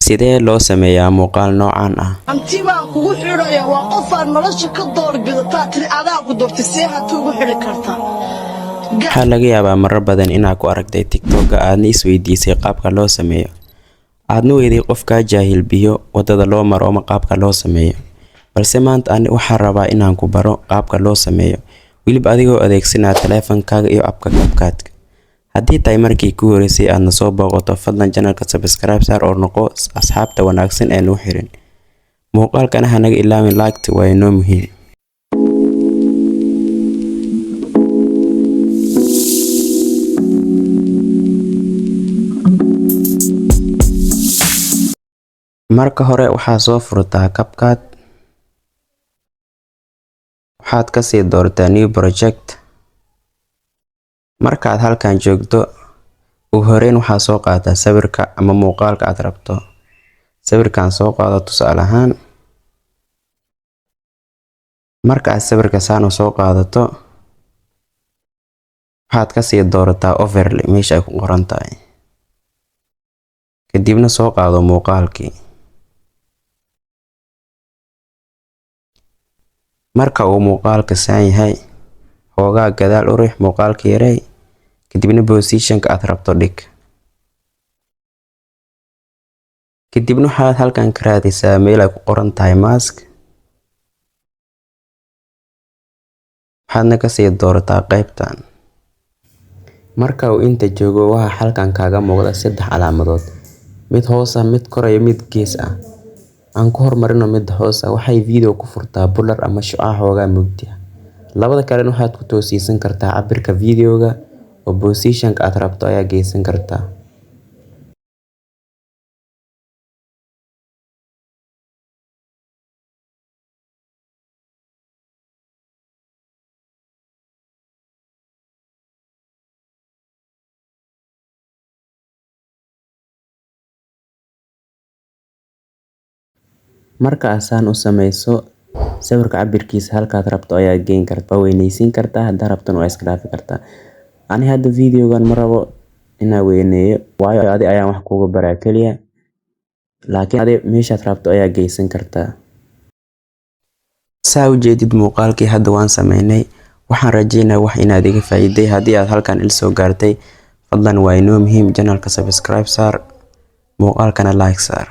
Sidee loo sameeyaa muuqaal noocan ah? Hanti baan kugu xidhaya. Waa qofaad nolosha ka doorbidataa tiri, adaa ku doortay, see hanti ugu xidhi kartaa? Waxaa laga yaabaa marar badan inaad ku aragtay TikTok-ga, aadna isweydiisay qaabka loo sameeyo. Aadna weyday qof kaa jaahil biyo wadada loo maro ama qaabka loo sameeyo. Balse maanta ani waxaan rabaa inaan ku baro qaabka loo sameeyo, weliba adigoo adeegsanaya taleefankaaga iyo app-ka CapCut. Haddii tahay markii kuu horeysay aadna soo booqato, fadlan channelka subscribe saar oo noqo asxaabta wanaagsan ee nagu xiran. Muuqaalkana ha naga ilaawin like, waa inoo muhiim. Marka hore waxaa soo furtaa CapCut. Waxaad kasii doortaa New Project. Markaad halkan joogto, ugu horeyn waxaa soo qaataa sawirka ama muuqaalka aad rabto. Sawirkan soo qaado tusaale ahaan. Marka aad sawirka saan u soo qaadato, waxaad kasii doorataa Overlay meesha ay ku qoran tahay. Kadibna soo qaado muuqaalkii. Marka uu muuqaalka saan yahay, xoogaa gadaal u riix muuqaalka, yarey, kadibna position-ka aad rabto dhig. Kadibna waxaad halkan ka raadisaa meel ay ku qoran tahay mask. Waxaadna kasii doorataa qaybtan. Marka uu inta joogo, waxaa halkan kaaga muuqda saddex calaamadood. Mid hoos ah, mid kor iyo mid gees ah. Aan ku hormarino mid hoos ah, waxay video ku furtaa blur ama shucaac xoogaa mugdi ah. Labada kalena waxaad ku toosiisan kartaa cabirka videoga oo position-ka aad rabto ayaa geysan kartaa. Marka aad saan u sameyso, sawirka cabirkiisa halkaad rabto ayaad geyn kartaa, waa weyneysiin kartaa, haddaa rabtana waa iska dhaafi kartaa. Ani hadda videogan ma rabo inaan weyneeyo, waayo adi ayaan wax kugu baraa kaliya. Laakiin adi meeshaad rabto ayaa geysan kartaa. Saa u jeedid, muuqaalkii hadda waan sameynay. Waxaan rajeynayaa wax inaad iga faa'iiday. Haddii aad halkan il soo gaartay, fadlan waa inoo muhiim channelka subscribe saar, muuqaalkana like saar.